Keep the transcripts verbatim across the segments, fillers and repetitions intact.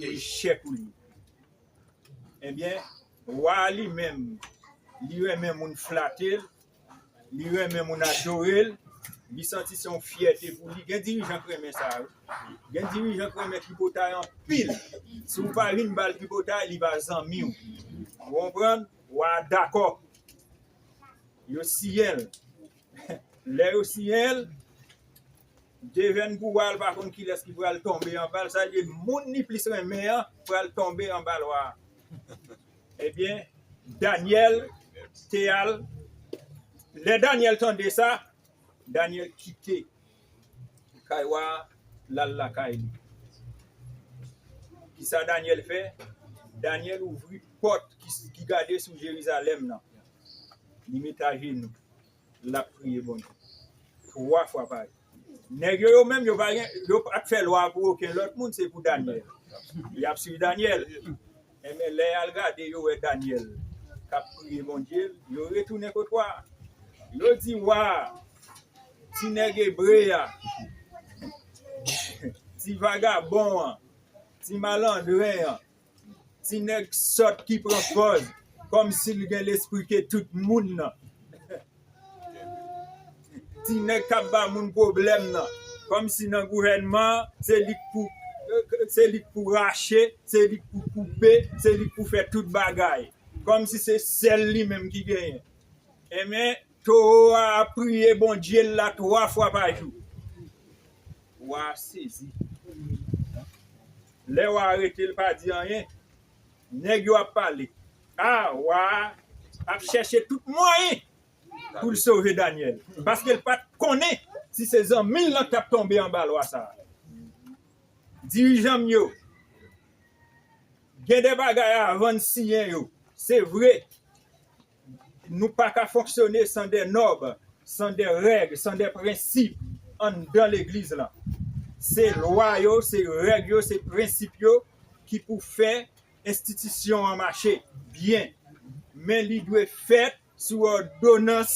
echèk ou ye. Ebyen, wa a li menm, li renmen moun flate l, li renmen moun adore l, li santi se yon fyète pou li. Gen dirijan k renmen sa, wi. Gen dirijan k renmen tripotay anpil. Si w pa vin ba l tripotay, li pa zanmi w. Ou konprann? Wa a dakò. Yo siyen l. Lè yo siyen l, devèn pou wa a, l pa konn kilès ki pral tonbe anba l. Sa vle di, moun li plis renmen an pral tonbe anba l wa a. Ebyen, Danyèl te al. Lè Danyèl tande sa, Danyèl kite kay wa a, l al lakay li. Kisa Danyèl fè? Danyèl ouvri pòt ki, ki gade sou Jerizalèm nan. Li met ajenou, l ap priye Bondye. Twa fwa pa jou. Nèg yo, yo menm, yo pa gen, yo pa t fè lwa pou okenn lòt moun, se pou Danyèl. Y ap swiv Danyèl. Enben, lè y al gade, yo wè Danyèl k ap priye Bondye l, yo retounen kot wa a. Yo di wa a, ti nèg ebre a, ti vagabon an, ti malandren an, ti nèg sòt ki pran pòz kòmsi l gen lespri ke tout moun nan. Ti nèg k ap ba moun pwoblèm nan. Kòmsi nan gouvènman an, se li k pou, se li k pou rache, se li k pou koupe, se li k pou fè tout bagay. Kòmsi se sèl li menm ki genyen. Enben, towo a ap priye Bondye l la twa fwa pa jou. Wa a sezi. Lè wa a rete, l pa di anyen, nèg yo ap pale. A, wa a ap chèche tout mwayen pou l sove Danyèl. Paske l pa t konnen si se zanmi l lan k t ap tonbe anba lwa sa a. Dirijan m yo, gen de bagay avan n siyen yo. Se vre, nou pa ka fonksyone san de nòb, san de règ, san de prensip anndan legliz lan. Se lwa yo, se règ yo, se prensip yo ki pou fè enstitisyon an mache byen. Men li dwe fèt sou òdonans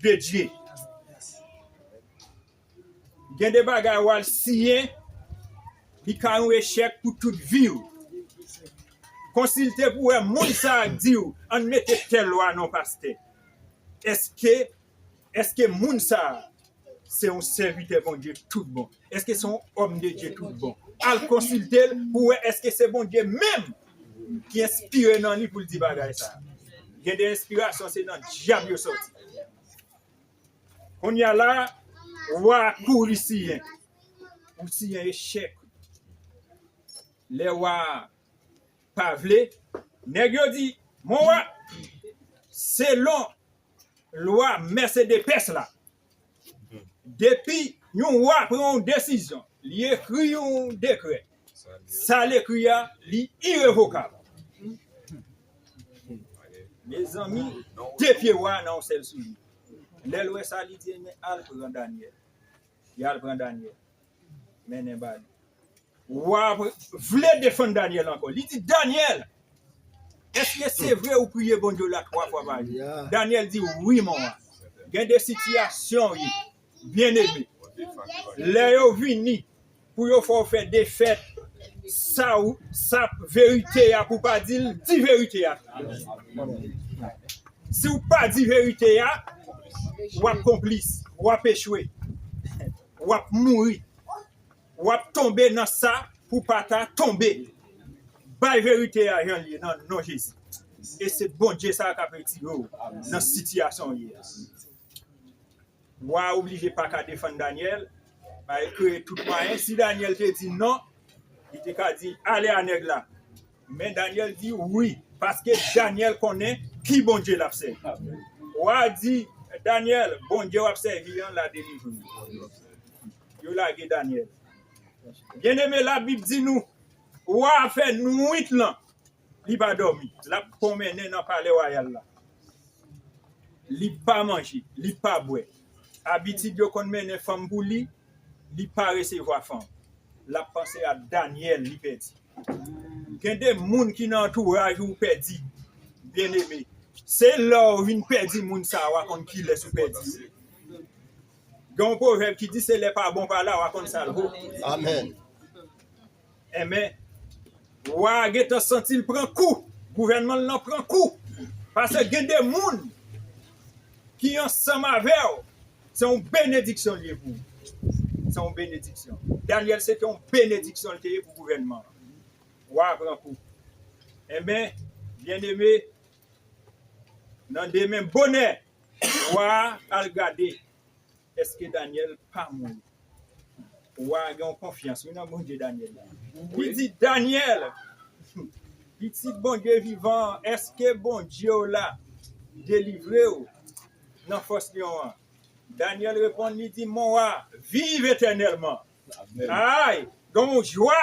de Dye. Gen de bagay w al siyen, li ka yon echèk pou tout vi w. Konsilte pou wè moun sa a k di w, ann mete tèl lwa non, pastè. Èske, èske moun sa a se yon sèvitè Bondye tout bon? Èske se yon òm de Dye tout bon? Al konsilte l pou wè èske se Bondye menm ki enspire nan li pou l di bagay sa a. Gen de enspirasyon, se nan dyab yo sòti. Kounye a la, wa a kouri siyen. Ou siyen echèk. Lè wa a pa vle, nèg yo di, mon wa, selon lwa Mèsedepès la, depi yon wa pran yon desizyon, li ekri yon dekrè, sa l ekri a, li irevokab. Mezanmi, de pye wa nan yon sèl soulye. Lè l wè sa, li di, men al pran Danyèl. Y al pran Danyèl. Mennen ba li. Wa a vle defann Danyèl ankò. Li di, Danyèl, èske se vre ou priye Bondye w la twa fwa pa jou? Danyèl di, wi, mon wa. Gen de sitiyasyon w ye, byeneme. Lè yo vini pou yo fè w fè defèt, sa w, sa verite a pou w pa di l, di verite a. Si w pa di verite a, w ap konplis, w ap echwe, w ap mouri. W ap tonbe nan sa pou w pa ta tonbe. Bay verite a jan l ye nan non Jezi. E se Bondye sa a k ap retire w nan sitiyasyon w ye a. Wa a oblije pa ka defann Danyèl, bay kreye tout mwayen. Si Danyèl te di non, li te ka di ale a nèg la. Men Danyèl di wi, paske Danyèl konnen ki Bondye l ap sèvi. Wa a di, Danyèl, Bondye w ap sèvi an la delivre w. Yo lage Danyèl. Byeneme, Labib di nou, wa a fè nwit lan, li pa dòmi. L ap pwomennen nan palè wayal la. Li pa manje, li pa bwè. Abitid yo konn mennen fanm pou li, li pa resevwa fanm. L ap panse a Danyèl li pèdi. Gen de moun ki nan antouraj ou pèdi, byeneme. Se lè w vin pèdi moun sa a, w a konn kilès ou pèdi. Gen yon pwovèb ki di, se lè pa bon pa la, w a konn sa l vo. Amèn. Enben, Wa a gentan santi l pran kou. Gouvènman l lan pran kou. Paske gen de moun ki ansanm avè w, se yon benediksyon l ye pou ou. Se yon benediksyon. Danyèl se te yon benediksyon l te ye pou gouvènman an. Wa a pran kou. Enben, byeneme, nan demen bonè, wa a al gade èske Danyèl pa mouri. Wa a gen yon konfyans, wi, nan Bondye Danyèl la. Li di, Danyèl, pitit Bondye vivan an, èske Bondye w la delivre w nan fòs lyon an? Danyèl reponn, li di, Mon wa, viv etènèlman. Ay, gen yon jwa,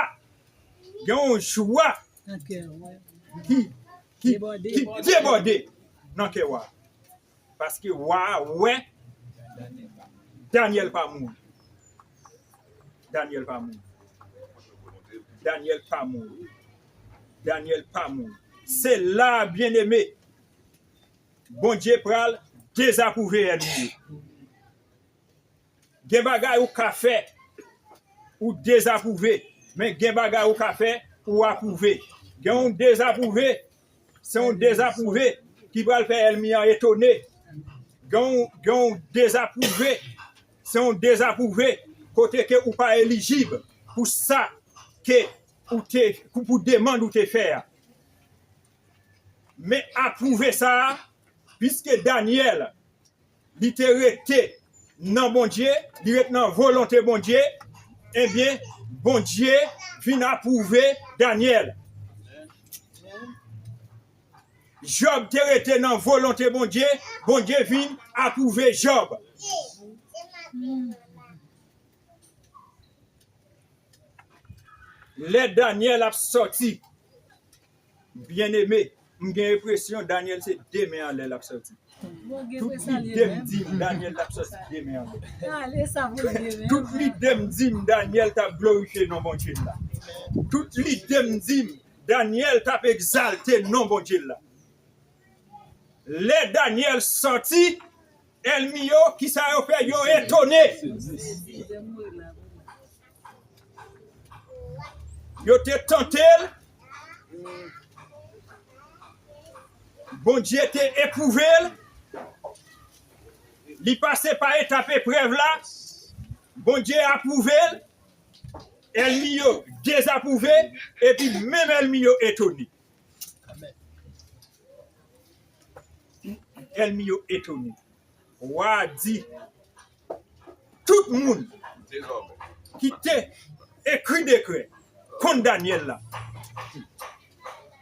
gen yon jwa ki, ki, ki debòde nan kè wa. Paske wa a wè Danyèl pa mouri. Danyèl pa mouri. Danyèl pa mouri. Danyèl pa mouri. Se la a, byeneme, Bondye pral dezapwouve ènmi yo. Gen bagay ou ka fè, ou dezapwouve, men gen bagay ou ka fè, ou apwouve. Gen yon dezapwouve, se yon dezapwouve ki pral fè ènmi an etone. Gen yon, gen yon dezapwouve, se yon dezapwouve kote ke ou pa elijib pou sa ke ou te, pou, pou demann ou te fè a. Men apwouve sa a, piske Danyèl, li te rete nan Bondye, li ret nan volonte Bondye, ebyen, Bondye vin apwouve Danyèl. Jòb te rete nan volonte Bondye, Bondye vin apwouve Jòb. Lè Danyèl ap sòti, byeneme, m gen enpresyon Danyèl se demen anlè l ap sòti. Tout lide m di m Danyèl t ap sòti demen anlè. Tout lide m di m Danyèl t ap glorifye non Bondye l la. Tout lide m di m Danyèl t ap egzalte non Bondye l la. Lè Danyèl sòti, ènmi yo, kisa yo fè? Yo etone. Yo te tante l. Bondye te epwouve l. Li pase pa etap eprèv la. Bondye apwouve l. Ènmi yo dezapwouve. Epi menm ènmi yo etone. Ènmi yo etone. Wa a di, tout moun ki te ekri dekrè kont Danyèl la,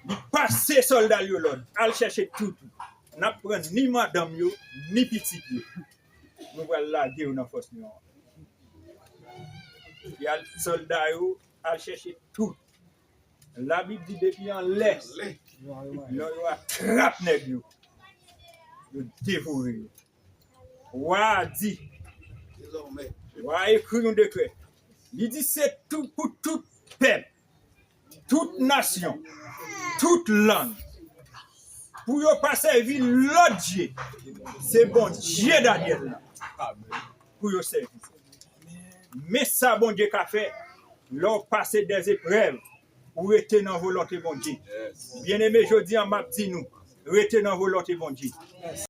li pase sòlda l yo lòd, al chèche tout. N ap pran ni madanm yo, ni pitit yo. Nou pral lage yo nan fòs lyon an. Epi al, sòlda yo al chèche tout. Labib di depi anlè, lyon yo atrap nèg yo, yo devore yo. Wa a di, wa a ekri yon dekrè. Li di se tou, pou tout pèp, tout nasyon, tout lang, pou yo pa sèvi lòt dye, se Bondye Danyèl la pou yo sèvi. Men sa Bondye ka fè lè w pase dèzeprèv, ou rete nan volonte Bondye. Byeneme, jodi a, m ap di nou, rete nan volonte Bondye.